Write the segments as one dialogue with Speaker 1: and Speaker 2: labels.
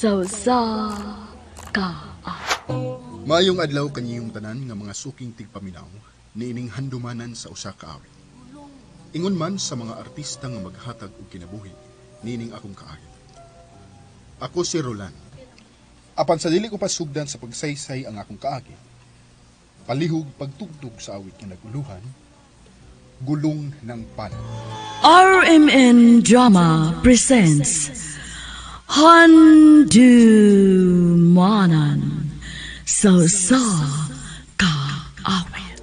Speaker 1: Sa usa ka
Speaker 2: Maayong adlaw kaniyong tanan nga mga suking tigpaminaw niining handumanan sa usa ka awit. Ingon man sa mga artista nga maghatag og kinabuhi niining akong kaagit. Ako si Roland. Apan sa dili ko pasugdan sa pagsaysay ang akong kaagit, palihog pagtugtog sa awit nga naguluhan, Gulong ng Palad.
Speaker 1: RMN Drama presents Handumanan sa usa ka awit.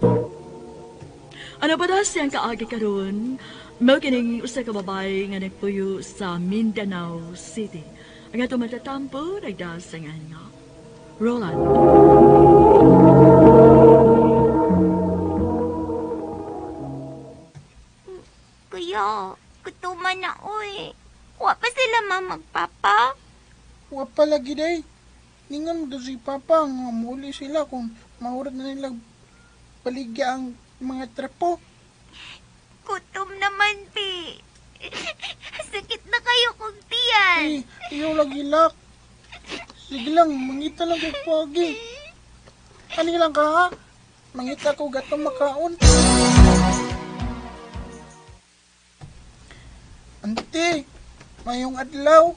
Speaker 1: Ano ba daw siyang kaagi karon? Mao kining usa ka babae nga nagpuyo sa Mindanao City. Ang ato matatampo nagdasangan nga Roland.
Speaker 3: Kuya, gutuman na oy. Wa pa sila mamagpapa.
Speaker 4: Wa pa lagi day. Ningon do si Papa nga muli sila kung mahurot na nila baligya ang mga trapo.
Speaker 3: Gutom naman, pi. Sakit na kayo kong tiyan.
Speaker 4: Eh, iyo lagi lak. Sige lang, mangita lang kog pagi. Ani lang ka ha? Mangita ko gatong makaon. Ante, mayong adlaw.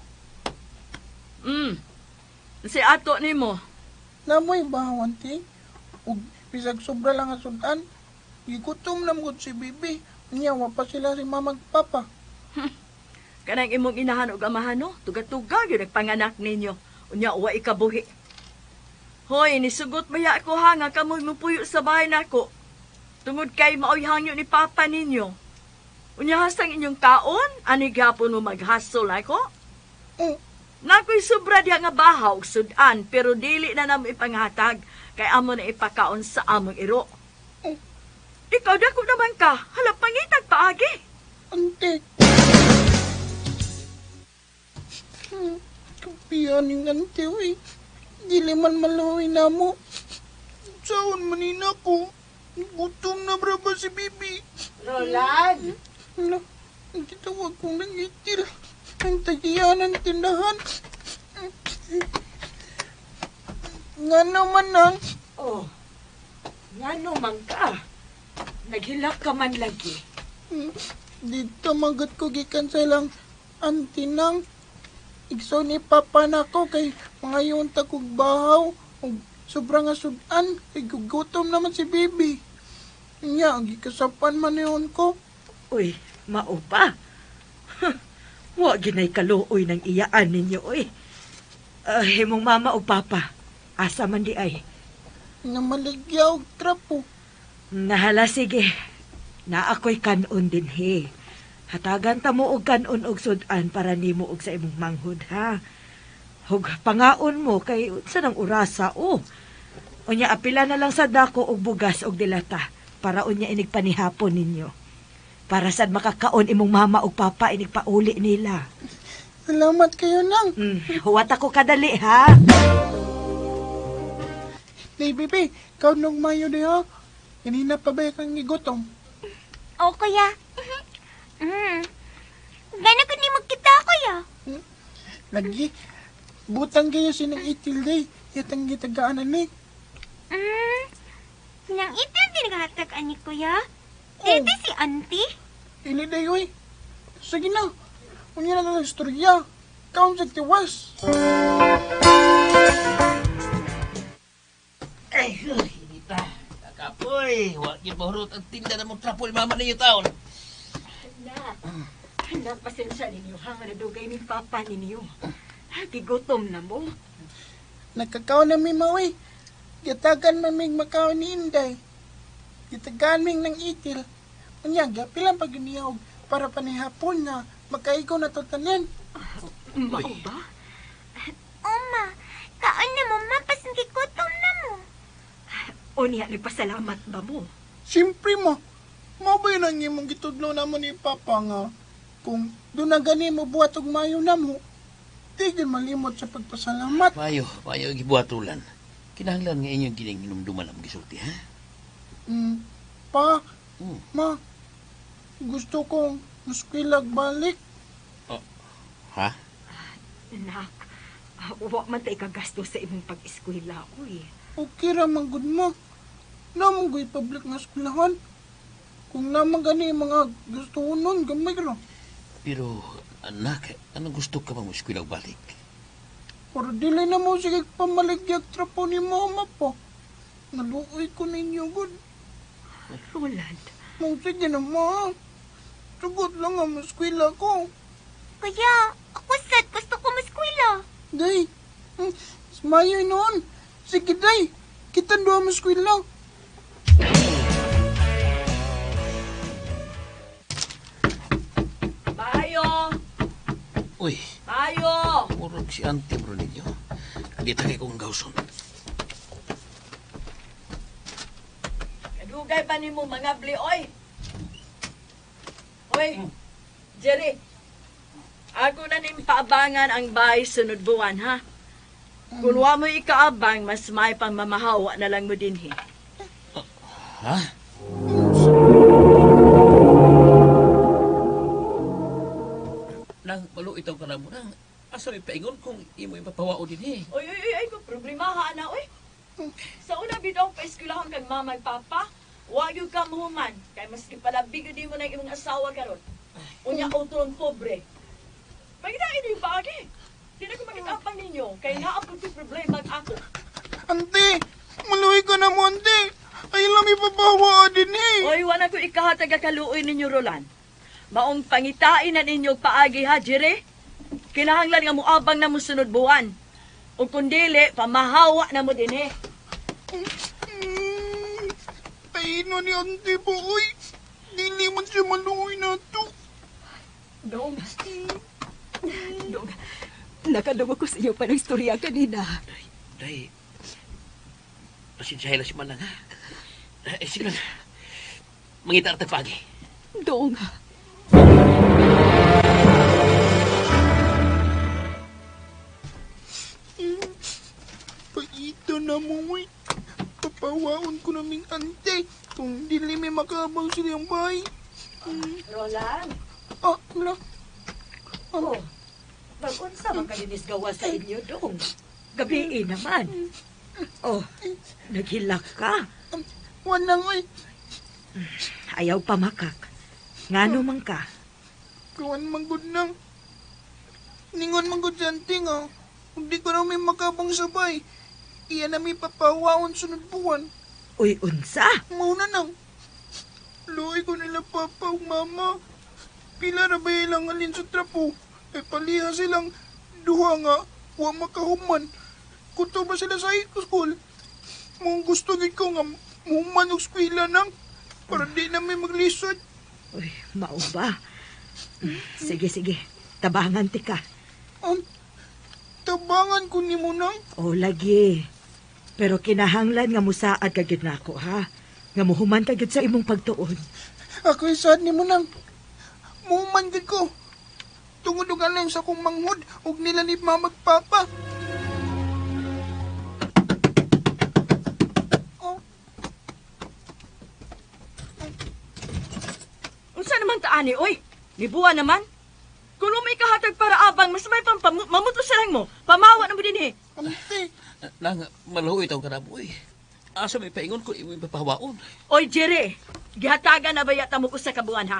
Speaker 1: Si ato nimo.
Speaker 4: Namoy bahaw, ante. Ug bisag sobra lang ang sudan. Gigutom na mo si bibi. Niya, wa pa sila si mamag papa.
Speaker 1: Kanang imong inahan og amahan no, tuga-tuga gyud nagpanganak ninyo. Unya wa ikabuhi. Hoy, nisugot ba ya ako ha nga kamoy mupuyo sa bahay nako. Tungod kay maoy hangyo ni papa ninyo. Unya hasang inyong kaon, ani gihapon mo maghasol ako?
Speaker 4: Oh,
Speaker 1: Nakoy sobra diha nga bahaw og sudan pero dili na namo ipanghatag kay amo na ipakaon sa among iro.
Speaker 4: Oh.
Speaker 1: Ikaw dako naman ka, hala pangitag paagi.
Speaker 4: Ante. Kapiyan yung ante, uy. Dili man maluwi na mo. Saan man nina ko? Gutom na bra ba si bibi?
Speaker 5: Roland!
Speaker 4: Hala, ang tawag kong nangitil. Ang tagiyan ng tindahan. Nga naman ang
Speaker 5: Oh, ngano man ka? Naghilak ka man lagi.
Speaker 4: Dito magat ko gikan sa ilang antinang. Igso ni papa nako kay mga yun kog bahaw. Ug sobrang asudan kay gugutom naman si bibi. Nya, gikasapan man yun ko.
Speaker 5: Uy, mao ba? Wa ginay kaluoy ng iyaan ninyo, uy. Himong mama o papa, asa man di ay.
Speaker 4: Namaligya og trapo.
Speaker 5: Nahala, sige. Na ako'y kanon din, he. Hatagan ta mo og kanon og sudan para nimo og sa imong manghod, ha? Hug pangaon mo kay unsa nang orasa, oh. Unya apila na lang sa dako og bugas og dilata para unya inig panihapon ninyo. Para sad makakaon imong mama og papa inig pauli nila.
Speaker 4: Salamat kayo nang.
Speaker 5: Huwat ako kadali, ha?
Speaker 4: Nay, bibi, ikaw nung mayo di ha. Kanina pa ba kang gigutom?
Speaker 3: O, kuya. Gana ko ni magkita, kuya.
Speaker 4: Lagi, butang kayo sinang itil day. Yatang gitagaanan ni.
Speaker 3: Nang itil din naghatag ani, kuya. Dito si auntie.
Speaker 4: Ili day, oy. Sige na. Unya na na istorya. Kaon sa tiwas.
Speaker 6: Ay, hinita. Kakapoy, wa gyud mahurot ang tinda na mong trapo ni mama ninyo taon.
Speaker 5: Anak, anak, pasensya ninyo ha, nga nadugay ni papa ninyo. Gigutom na mo.
Speaker 4: Nagkakaon na mi maoy. Gitagan mamig makaon ni Inday. Gitagan ming ng itil. Unya, gapilang pag og para panihapon na makaigo na to tanan.
Speaker 5: Mao ba?
Speaker 3: Oma, kaon na mo, ma, pasan gigutom na mo.
Speaker 5: Unya, nagpasalamat ba mo?
Speaker 4: Siyempre mo, mao ba yun ang imong gitudlo namo ni Papa nga kung doon na gani mo buhat og mayo namo, di gyud malimot sa pagpasalamat.
Speaker 6: Mayo, mayo gibuhatulan. Kinahanglan nga inyong gining hinumduman ang gisulti, ha?
Speaker 4: Pa, ma, gusto kong muskwilag balik.
Speaker 6: Oh, ha?
Speaker 5: Anak, Wa man ta ikagasto sa imong pag-eskwela, uy.
Speaker 4: Okay ra man gud ma. Namang goy public nga eskwelahan. Kung naman gani mga gusto nun, gamay ra.
Speaker 6: Pero, anak, anong gusto ka bang eskwela balik?
Speaker 4: Pero dili na mo sige pamaligyag trapo ni mama pa. Naluoy ko ninyo gud.
Speaker 5: Roland,
Speaker 4: Mong sige na ma. Sugot lang ang eskwela ko.
Speaker 3: Kuya, ako sad gusto ko maskwela.
Speaker 4: Day, mayo noon. Sige day, kita duha mo eskwela.
Speaker 1: Mayo!
Speaker 6: Uy,
Speaker 1: Mayo!
Speaker 6: murag si auntie bro ninyo. Di tagay kong gawson.
Speaker 1: Kadugay pa nimo mga bli, oy! Oy, Jerry. Ako na ning paabangan ang bahay sunod buwan, ha? Kung wa mo ikaabang, mas may pang mamahawa na lang mo dinhi.
Speaker 6: Ha? Nang maluit ka na mo nang asa may paingon kung imo ipapawao din eh.
Speaker 1: Oy, oy, oy, ay, ko problema ha, ana, oy. Sa una bitaw pa eskwelahan kag mama ug papa, wa gyud ka muhuman kay maski palabig gyud mo na imong asawa karon. Unya utron pobre. Pagdain yung paagi. Di na ko makitapang ninyo kay naa pud ko'y problema ag ako.
Speaker 4: Ante, maluoy ka na mo, ante. Ay lang ipapawa din eh.
Speaker 1: Oy, wala ko ikahatag kaluoy ninyo Roland. Maong pangitain na ninyo paagi ha, Jere. Kinahanglan nga moabang na mo sunod buwan. O kung dili, pamahawa na mo dinhi.
Speaker 4: Paino ni ante po, oy. Dili man siya maluoy na to.
Speaker 7: Dong. Dong. Nakadungog ko sa iyo pa ng istorya kanina.
Speaker 6: Day, pasensyahe lang si Manang ha. Eh, sige lang. Mangita ang tagpagi.
Speaker 7: Dong.
Speaker 4: Paito na mo, oy. Papawaon ko naming ante kung dili may makaabang silang bahay.
Speaker 5: Roland,
Speaker 4: Ah, wala.
Speaker 5: oh. Pag-unsa man kalinis gawa sa inyo, dong. Gabi naman. Oh, naghilak ka.
Speaker 4: Wanang, oy.
Speaker 5: Ayaw pamakak. Ngano man ka.
Speaker 4: Kuan man gud nang. Ningon man gud si ante nga. Kung di ko na may makabang sabay, iya na may papawaon sunod buwan.
Speaker 5: Uy, unsa?
Speaker 4: Mauna nang. Luoy ko nila papa ug mama. Pila na ba ilang alin sa trapo? E paliha silang duha nga wa makahuman. Kuto ba sila sa school? Mong gusto gid ko nga muhuman og eskwela nang para di na may maglisod.
Speaker 5: Uy, mao ba? Sige, sige. Tabangan ti ka.
Speaker 4: Tabangan ko nimo nang.
Speaker 5: O, lagi. Pero kinahanglan nga musaad ka gyud nako, ha? Nga muhuman ka gyud sa imong pagtuon.
Speaker 4: Ako isaad nimo nang. Muhuman gid ko. Tungod og alin sa akong manghod ug nila ni mama ug papa. Oh,
Speaker 1: Unsa naman taani, oy? Nibuwa naman. Kung may kahatag para abang, mas may pang mamuto sa lang mo. Pamawa na mo dinhi.
Speaker 4: ante.
Speaker 6: Nang maluoy taong ka na mo eh. Asa may paingon kung imo ipapawaon.
Speaker 1: Oy, Jerry, gihatagan na ba yata mo usa ka buwan, ha?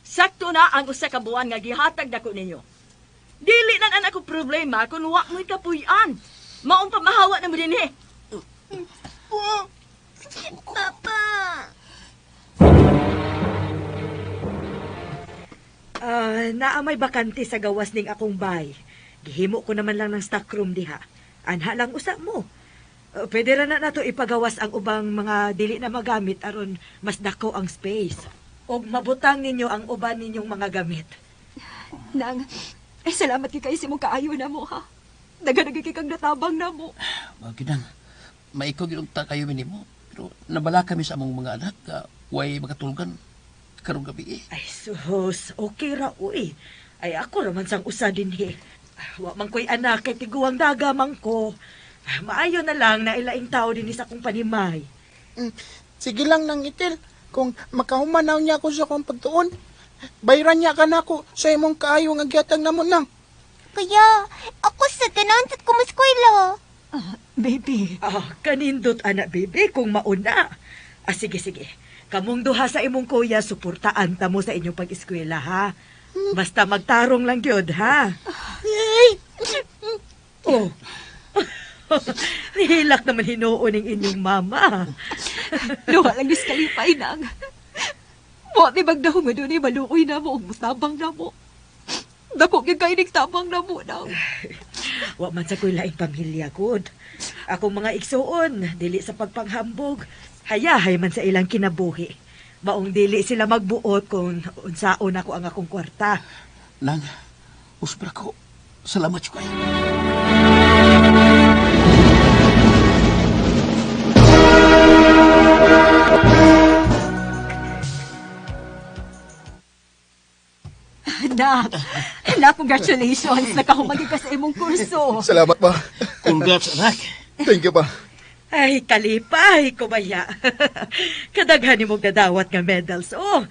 Speaker 1: Sakto na ang usa ka buwan nga gihatag dako ninyo. Dili na anak ko problema kung wa mo'y kapuy-an. Maong pamahawa na mo dinhi.
Speaker 4: Pa.
Speaker 3: Papa.
Speaker 5: Ah, naa may bakante sa gawas ning akong bay. Gihimo ko naman lang ng stockroom diha. Anha lang usa mo. Pwede ra na nato ipagawas ang ubang mga dili na magamit aron mas dako ang space. Og mabutang ninyo ang uban ninyong mga gamit.
Speaker 7: Nang, ay salamat kay kayo sa imong kaayo na mo, ha? Daghan kay kang natabang na mo.
Speaker 6: Mga ginang, maikaw ginong ta kayo minimo. Pero nabala kami sa among mga anak, way makatulgan karong gabi eh.
Speaker 5: Ay sus, okay ra uy. Ay ako ra man sang usa dinhi. Wa man ko'y anak kay tiguang daga man ko. Maayo na lang na ilaing tao dinhi sa akong panimay.
Speaker 4: Sige lang nang itil. Kung makahumanaw niya ako sa akong pagtuon, bayran niya ka nako sa imong kaayo nga gihatag namo nang.
Speaker 3: kuya. Ako sa ganahan sad ko eskwela.
Speaker 7: Baby,
Speaker 5: Ah, kanindot ana baby kung mauna. Ah, sige sige. Kamong duha sa imong kuya, suportaan ta mo sa inyong pag-eskwela ha. Basta magtarong lang gyud ha. Oh. Nihilak naman hinuon ning inyong mama.
Speaker 7: Luha lang is kalipay nang. Wa mi magdahom nga dunay maluoy na mo ug mutabang na mo. Dako gyud kay ning tabang na mo nang.
Speaker 5: Wa man sa ko'y laing pamilya gud. Akong mga igsuon, dili sa pagpanghambog, hayahay man sa ilang kinabuhi. Maong dili sila magbuot kung unsaon ako ang akong kwarta.
Speaker 6: Nang, usbra ko. Salamat jud kayo.
Speaker 7: Anak, anak, congratulations. Nakahumagi ka sa imong kurso.
Speaker 2: Salamat pa.
Speaker 6: Congrats, anak.
Speaker 2: Thank you pa.
Speaker 5: Ay, kalipay ko baya. Kadaghan nimo gadawat nga medals. Oh,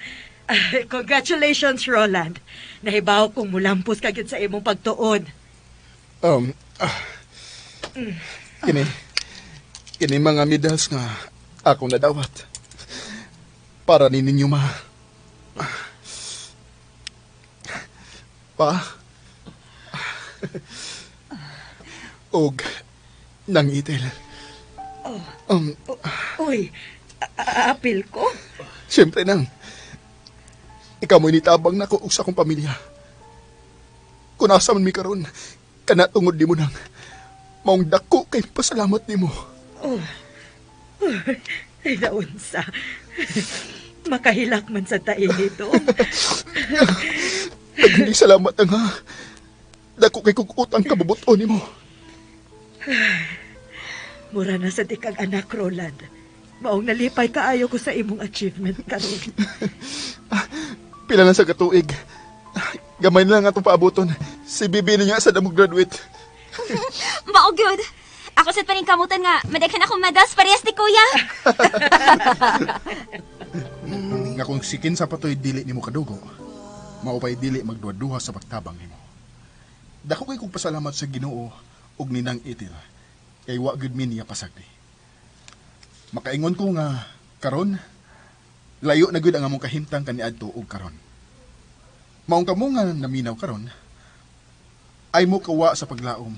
Speaker 5: ay, congratulations, Roland. Nahibaw kong mulampos ka gyud sa imong pagtuon.
Speaker 2: Um, ah, kini, kini mga medals nga akong nadawat. Para ni ninyo ma. Pa. Og nang itel.
Speaker 5: Uy, apil ko.
Speaker 2: Siyempre nang. Ikaw mo'y nitabang nako ug sa akong pamilya. Kung asa man mi karon, kana tungod nimo nang. Maong dako kay pasalamat nimo.
Speaker 5: Oh. Ay, naunsa. Makahilak man sa taing ito.
Speaker 2: Daghang salamat ang ha. Dako kay kog utang kabubuton nimo.
Speaker 5: Mura na sa di kag anak, Roland. Maong nalipay kaayo ko sa imong achievement karon.
Speaker 2: Pila na sa katuig. Gamay na lang atong paabuton. Si Bibi niya sa damog graduate.
Speaker 3: Mao gyud. Ako sad paningkamutan nga madaghan akong medals parehas ni kuya.
Speaker 2: Nga kung si kinsa pa to'y dili nimo kadugo, maupay dili magduha-duha sa pagtabang nimo. Dako kay kog pasalamat sa Ginoo ug ninang itil kay wa gyud mi niya pasagdi. Makaingon ko nga karon layo na gyud ang among kahimtang kaniadto ug karon. Maong kamo nga naminaw karon ay mo kawa sa paglaom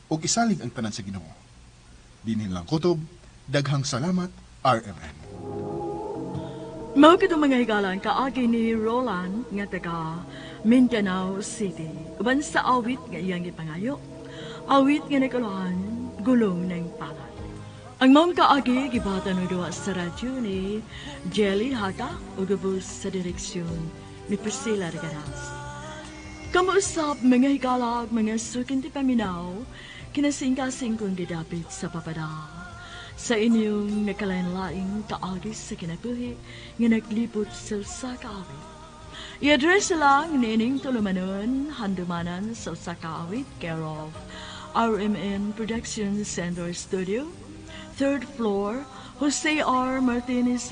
Speaker 2: ug isalig ang tanan sa Ginoo. Dinhin lang kutob, daghang salamat, RMN.
Speaker 1: Mao kadto mga higalan kaagi ni Roland nga taga Mindanao City. Uban sa awit nga iyang gipangayo. Awit nga nagkaluhan gulong ng palad. Ang maong kaagi gibatan og duwa sa radyo ni Jelly Haga ug ubos sa direksyon ni Priscilla Reganas. Kamuusap mga higalag, mga sukin ti paminaw, kinasingkasing kong gidapit sa papada. Sa inyong nakalain-laing kaagi sa kinabuhi nga naglibot sa usa ka awit. I-address lang niining tulumanon, handumanan sa usa ka awit, care of RMN Production Center Studio, third floor, Jose R. Martinez.